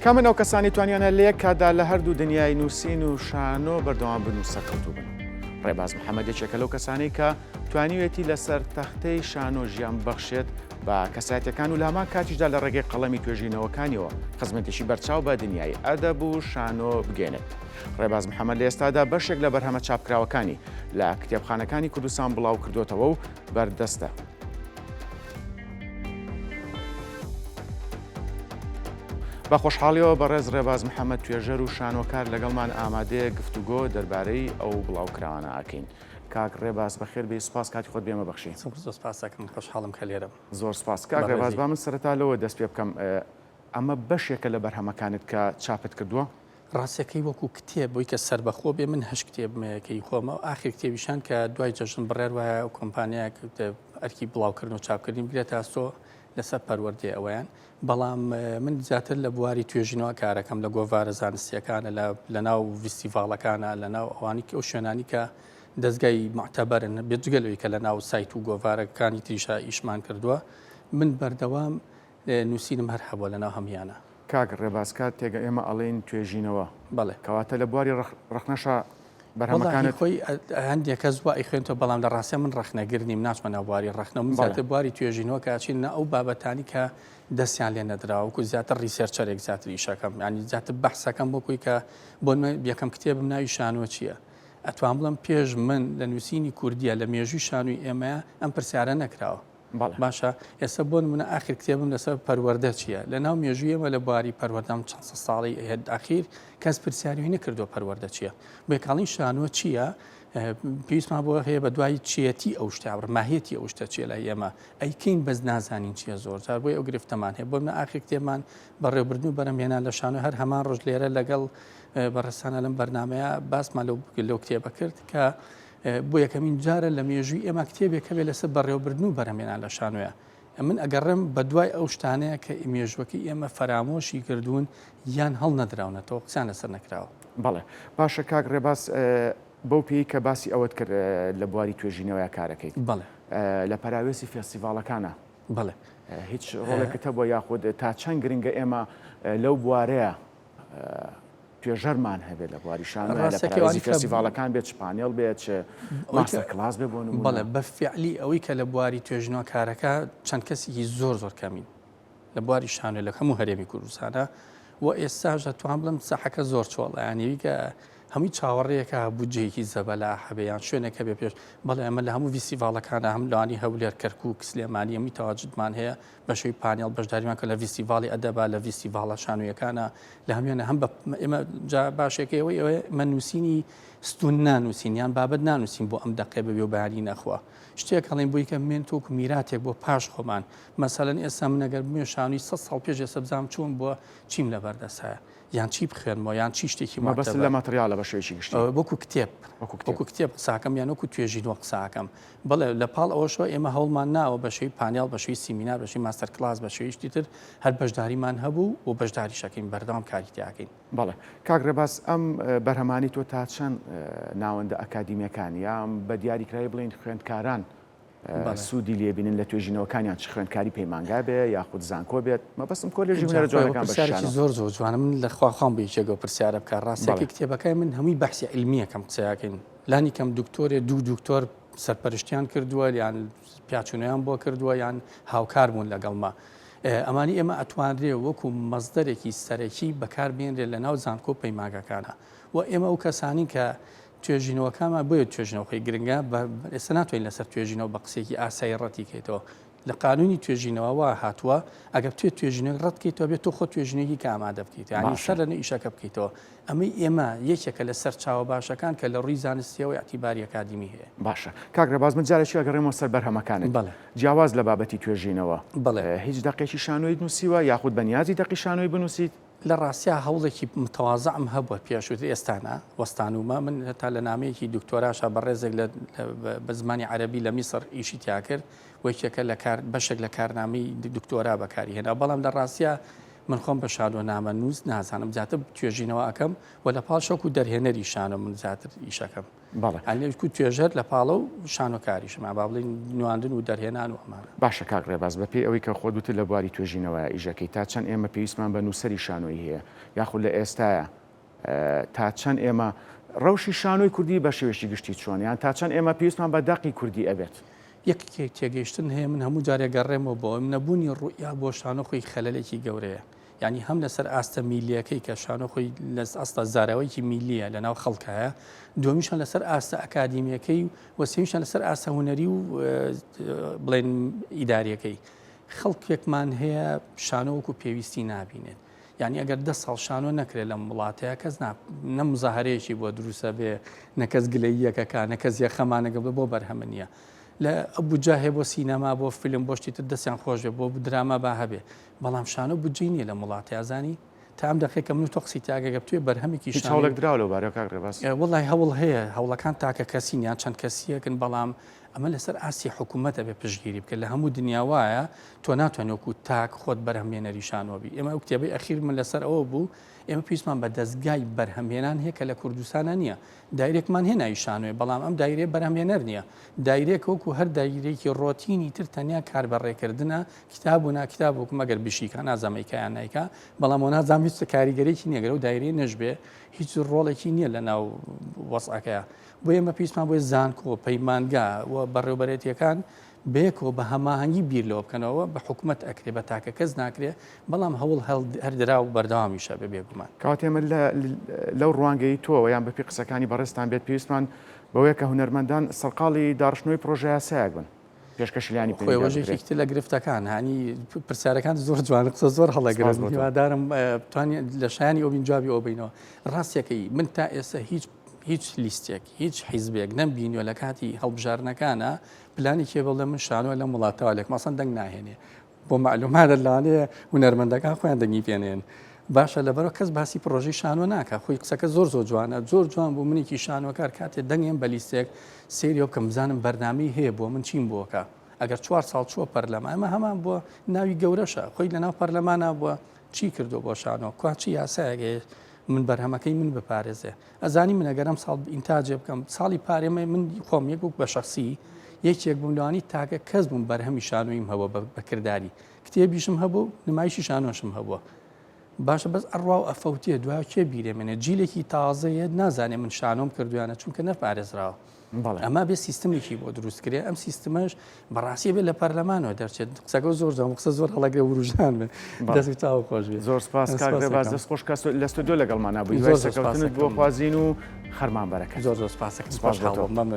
کەمن ئەو کەسانەی توانیانە لە یەک کاتدا لە هەردوو دنیای نووسین و شانۆ بەردەوام بن و سەرکەوتوو بن. ڕێباز محەمەد یەکێکە لەو کەسانەی کە توانیویەتی لەسەر تەختەی شانۆ ژیان ببەخشێت بە کەسایەتیەکان و لە هەمان کاتیشدا لە ڕێگەی قەڵەمی توێژینەوەکانیەوە خزمەتێکی بەرچاو بە دنیای ئەدەب و شانۆ بگەێنێت. ڕێباز محەمەد لە ئێستادا بەشێک لە بەرهەمە چاپکراوەکانی لە کتێبخانەکانی کوردستان بڵاو کردووەتەوە و بەردەستە. بە خۆشحاڵیەوە بەڕێز ڕێباز محەمەد توێژەر و شانۆکار لەگەڵمان ئامادەیە گفتوگۆ دەربارەی ئەو بڵاوکراوانە ئەکەین. کاک ڕێباز بەخێر بێی سوپاس کاتی خۆت بێمە بەخشی. زۆر سوپاس ئەکەم خۆشحاڵم کە لێرەم. زۆر سوپاس کاک ڕێباز با من سەرەتا لەوە دەست پێ بکەم ئەمە بەشێکە لە بەرهەمەکانت کە چاپت کردووە؟ ڕاستەکەی وەکو کتێب بۆی کە سەربەخۆ بێ من هەشت کتێبم هەیە کە ئی خۆمە و ئاخر کتێبیشان کە دوای جەژن بڕیار وایە کۆمپانیایەک ئەرکی بڵاوکردن و چاپکردنی بگرێتە ئەستۆ لەسەر پەروەردەی ئەوەیان بەڵام من زیاتر لە بواری توێژینەوە کارەکەم لە گۆڤارە زانستیەکانە لە ناو ڤیستیڤاڵەکانە لە ناو ئەوانی ئەو شوێنانی کە دەستگای معتەبەرن بێجگە لەوەی کە لە ناو سایت و گۆڤارەکانی تریشا ئیشمان کردووە من بەردەوام نووسینم هەر هەبووە لەناو هەموویانە. کاک ڕێباز کاتێک ئێمە ئەڵێین توێژینەوە بەڵێ. کەواتە لە بواری ڕەخنەشا وەڵاهی بەرهەمەکانت. خۆی هەندێک کەس وا ئەیخوێنتەوە بەڵام لە ڕاستیا من ڕەخنەگر نیم ناچمە ناو بواری ڕەخنە من زیاتر بواری توێژینەوە کە ئەچین ناو ئەو بابەتانی کە دەستیان لێ نەدراوە وەکو زیاتر researcher ێک زیاتر ئیشەکەم یانی زیاتر بەحسەکەم وەکوی کە بۆ نمونە یەکەم کتێبم ناوی شانۆ چییە ئەتوان بڵێم پێش من لە نووسینی کوردیە لە مێژووی شانۆی ئێمەیە ئەم پرسیارە نەکراوە باشە ئێستا بۆ نمونە ئاخر کتێبم لەسەر پەروەردە چییە؟ لە ناو مێژووی ئێمە لە بواری پەروەردەم چەند سەد ساڵی ئاخیر کەس پرسیاری نەکردووە پەروەردە چییە؟ بێکاڵین شانۆ چییە؟ پێویستمان بۆ هەیە بە دوای چیەتی ئەو شتە بڕ ماهیەتی ئەو شتە چیە لای ئێمە ئەیکەین بەس نازانین چییە زۆر جار بۆی ئەو گرفتەمان هەیە بۆ منە ئاخر کتێبمان بەڕێوبردن و بەرەمهێنان لە شانۆ هەر هەمان ڕۆژ لێرە لەگەڵ بەڕێزتانە لەم بەرنمەیە باسمان لەو کتێبە کرد کە بۆ یەکەمین جارە لە مێژووی ئێمە کتێبێک هەبێ لەسەر بەڕێوەبردن و بەرهەمێنان لە شانۆیە. من ئەگەڕێم بە دوای ئەو شتانەیە کە مێژووەکەی ئێمە فەرامۆشی کردوون یان هەڵنەدراونەتەوە، قسەیان لەسەر نەکراوە. بەڵێ. باشە کاک ڕێباز بەو پێیەی کە باسی ئەوەت کرد لە بواری توێژینەوەیا کارەکەیت. بەڵێ. لە پەراوێزی فێستیڤاڵەکانا. بەڵێ. هیچ ڕۆڵێکت هەبووە یاخود تا چەند گرنگە ئێمە لەو بوارەیا توێژەرمان هەبێت لە بواری شانۆ لە پەراوێزی فێستیڤاڵەکان بێت چ پانێڵ بێت چ master class بێت بۆ نموونە. بەڵێ بە فیعلی ئەوەی کە لە بواری توێژینەوە کارەکە چەند کەسێکی زۆر زۆر کەمین لە بواری شانۆ لە هەموو هەرێمی کوردستانە و ئێستاش دەتوان بڵێم ساحەکە زۆر چۆڵە یانی کە هەمووی چاوەڕێیەکە بودجەیەکی زەبەلاح هەبێ یان شوێنێک هەبێ پێش بەڵێ ئەمە لە هەموو ڤیستیڤاڵەکانە هەم لەوانی هەولێر کەرکووک سلێمانی هەمووی تەواجدمان هەیە بە شێوەی پانێڵ بەشداریمان کرد لە ڤیستیڤاڵی ئەدەبا لە ڤیستیڤاڵە شانۆیەکانە لە هەموویانە هەم بە ئێمە جا باشێکەی ئەوەی ئەوەیە ئێمە نووسینی ستون نانووسین یان بابەت نانووسین بۆ ئەم دەقێ ببێ و بەیانی نەخوا شتێک هەڵێن بۆی کە بمێنێت وەکو میراتێک بۆ پاش خۆمان مەسەلەن ئێستا من ئەگەر بمێ شانۆی 100 ساڵ پێش ئێستا بزانم چۆن بووە چیم لەبەردەستایە یان چی بخوێنمەوە یان چی شتێکی مەبەست لە ماتریالە بە شێوەیەکی گشتی وەکو کتێب وەکو کتێب قساکەم یان وەکو توێژینەوە قساکەم بەڵێ لە پاڵ ئەوەشەوە ئێمە هەوڵمان ناوە بە شێوەی پانێڵ بە شێوەی سیمینار بە شێوەی master class بە شێوەی شتی تر هەر بەشداریمان هەبوو و بەشداریشەکەین بەردەوام کاری تیاکەین. بەڵێ کاک ڕێباز ئەم بەرهەمانەی تۆ تا چەند ناوەندە ئەکادیمیەکان یا بە دیاریکراوی بڵێین خوێندکاران سوودی لێ بینن لە توێژینەوەکانیان چ خوێندکاری پەیمانگا بێ یاخود زانکۆ بێت مەبەستم کۆلێژی هونەرە جوانەکان بە پرسیارێکی زۆر زۆر جوانە من لە خوا خۆم بە یەکێک ئەو پرسیارە بکە ڕاستیەکەی کتێبەکەی من هەمووی بەحسی عیلمییەکەم قسەیەکەین لانی کەم دکتۆرێ دوو دکتۆر سەرپەرشتیان کردووە یان پیاچوونەیان بۆ کردووە یان هاوکار بوون لەگەڵما. ئەمانی ئێمە ئەتوانرێ وەکو مەزدەرێکی سەرەکی بەکاربێنرێت لە ناو زانکۆ و پەیمانگاکانە و ئێمە ئەو کەسانین کە توێژینەوەکانمان بۆیە توێژینەوە خۆی گرنگە ئێستا ناتوانین لەسەر توێژینەوە بە قسەیەکی ئاسایی ڕەتی کەیتەوە لە قانونی توێژینەوە وا هاتووە ئەگەر توێ توێژینەوەی ڕەت کەیتەوە بێت تۆ خۆ توێژینەوەیەکی کە ئامادە بکەیت یعنی سەر لە نوێ ئیشەکە بکەیتەوە ئەمەی ئێمە یەکێکە لە سەرچاوە باشەکان کە لە ڕووی زانستیەوە ئیعتیباری ئەکادیمی هەیە. باشە کاک ڕێباز من جارێکی ئەگەڕێمەوە سەر بەرهەمەکانت بەڵێ. جیاواز لە بابەتی توێژینەوە بەڵێ. هیچ دەقێکی شانۆیت نووسیوە یاخود بەنیازی دەقی شانۆی بنووسیت؟ لە ڕاستیا هەوڵێکی متەوازعم هەبووە پێشووتر ئێستا نا وەستانوومە من هەتا لە نامەیەکی دکتۆراشا بەڕێزێک لە بە زمانی عەرەبی لە میسڕ ئیشی تیا کرد و یەکێکە لە کار بەشێک لە کارنامەی دکتۆرا بەکاری هێنا بەڵام لە ڕاستیا من خۆم بە شانۆنامە نووس نازانم زیاتر توێژینەوە ئەکەم و لە پاڵ شەوک و دەرهێنەری شانۆ من زیاتر ئیشەکەم. بەڵێ. یانی وەکو توێژەر لە پاڵە و شانۆکاریشم با بڵێین نواندن و دەرهێنان و ئەمانە. باشە کاک ڕێباز بە پێی ئەوەی کە خۆت وتت لە بواری توێژینەوەیە ئیشەکەی تا چەند ئێمە پێویستمان بە نووسەری شانۆیی هەیە یاخود لە ئێستایا تا چەند ئێمە ڕەوشی شانۆی کوردی بە شێوەیەکی گشتی چۆنە یان تا چەند ئێمە پێویستمان بە دەقی کوردی ئەبێت؟ یەک تێگەیشتن هەیە من هەموو جارێک گەڕێمەوە بۆ ئەوەی نەبوونی ڕوئیا بۆ شانۆ خۆی خەلەلێکی گەورەیە یانی هەم لەسەر ئاستە میللیەکەی کە شانۆ خۆی لە ئەسڵا زاراوەیەکی میللیە لەناو خەڵکایە دووەمیشان لەسەر ئاستە ئەکادیمیەکەی و سێمیشان لەسەر ئاستە هونەری و بڵێن ئیداریەکەی خەڵکێکمان هەیە شانۆ وەکو پێویستی نابینێت یعنی ئەگەر دە ساڵ شانۆ نەکرێت لەم وڵاتەیە کەس نە مزاهرەیەکی بۆ دروستە بێ نەکەس گلەییەکەکە نەکەس یەخەمانەگە بۆ بەرهەمە نییە لە بودجە هەیە بۆ سینەما بۆ فیلم بۆ شتی تر دەستیان خۆش بێ بۆ دراما با هەبێ بەڵام شانۆ بودجەی نییە لەم وڵاتە ئەزانی تا ئەم دەقەی کە من و تۆ قسەی تیا ئەگەر بتوێ بەرهەمێکی هیچ شانۆی هەوڵێک دراوە لەو بارەوە کاک ڕێباز؟ وەڵای هەوڵ هەیە هەوڵەکان تاکە کەسین یان چەند کەسیەکن بەڵام ئەمە لەسەر ئاستی حکوومەت ئەبێ پشتگیری بکە لە هەموو دنیا وایە تۆ ناتوانانی وەکو تاک خۆت بەرهەمێنەری شانۆ بی ئێمە ئەو کتێبەی ئەخیر من لەسەر ئەوە بوو ئێمە پێویستمان بە دەزگای بەرهەمهێنان هەیە کە لە کوردستانە نییە دایرێکمان هەیە ناوی شانۆیە بەڵام ئەم دایرەیە بەرهەمهێنەر نییە دایرێک وەکو هەر دایرێکی ڕۆتینی تر تەنیا کاربەڕێکردنە کتاب و ناکتاب وەکو مەگەر بشیکا نازانم ئەیکا یان نایکا بەڵام وە نازانم هیچ کاریگەرێکی نییە گەر ئەو دایرەیە نەشبێ هیچ ڕۆڵێکی نییە لە ناو وەزعەکەیا بۆ ئێمە پێویستمان بۆیە زانکۆ پەیمانگا و بەڕێوبەرێتیەکان بەیەکەوە بە هەماهەنگی بیر لەوە بکەنەوە بە حکومەت ئەکرێ بە تاکە کەس ناکرێ بەڵام هەوڵ هەر درا و بەردەوامیشە بێ بێگومان. کەواتە ئێمە لەو ڕوانگەی تۆوە یان بەپێی قسەکانی بەڕێزتان بێت پێویستمان بەوەیە کە هونەرمەندان سەرقاڵی داڕشتنەوەی پڕۆژەیاسایەک بن پێشکەشی لایەنی خۆی پەیوەندیدار وەژێکی بکرێت. تر لە گرفتەکان هانی پرسیارەکان زۆر جوان قسە زۆر سپاس هەڵەگرن بۆ تۆ. هیوادارم بتوانین لە شایانی ئەو بین جوابی ئەو بینەوە ڕاستیەکەی من تا ئێستا هیچ هیچ لیستێک هیچ حیزبێک نەمبینیوە لە کاتی هەڵبژاردنەکانە پلانێکی هەبێ بڵێ من شانۆ لەم وڵاتەوە لێکم ئەسڵەن دەنگ ناهێنێ بۆ مەعلوماتت لەوانەیە هونەرمەندەکان خۆیان دەنگی پێنێن باشە لەبەرەوە کەس باسی پرۆژەی شانۆ ناکە خۆی قسەکە زۆر زۆر جوانە زۆر جوان بوو منێکی شانۆکار کاتێ دەنگێم بە لیستێک سەیری بکەم بزانم بەرنامەی هەیە بۆ من چیم بۆکە ئەگەر چوار ساڵ چووە پەرلەمان ئەمە هەمان بووە ناوی گەورەشە خۆی لەناو پەرلەمانە بووە چی کردو بۆ شانۆ کوا چی یاسایەک هەیە من بەرهەمەکەی من بپارێزێ ئەزانی من ئەگەر ئەم ساڵ ئینتاجێ بکەم ساڵی پارێمە من خۆم یەک وەک بە شخصی یەکێک بووم لەوانی تاکە کەس بووم بەرهەمی شانۆیم هەبوو بە کرداری کتێبیشم هەبوو نمایشی شانۆشم هەبووە باشە بەس ئەڕوا و ئەفەوتێ دوا کێ بیرێمێنێ جیلێکی تازەیە نازانێ من شانۆم کردویانە چونکە نەپارێزراوە ئەمە بێ سیستمێکی بۆ دروست کرێ ئەم سیستمەش بەڕاستی بێ لە پەرلەمانەوە دەرچێت قسەکە زۆر جوان قسە زۆر هەڵەگرێ وروژان بێ دەست چاو خۆش بێ زۆر سپاس کاک ڕێباز دەست خۆش کە لە ستۆدیۆ لەگەڵمانا بووی هیوای سەرکەوتنت بۆ خوازین و خەرمان بەرەکەت زۆر زۆر سپاسەکەم سپاس بۆ تۆ.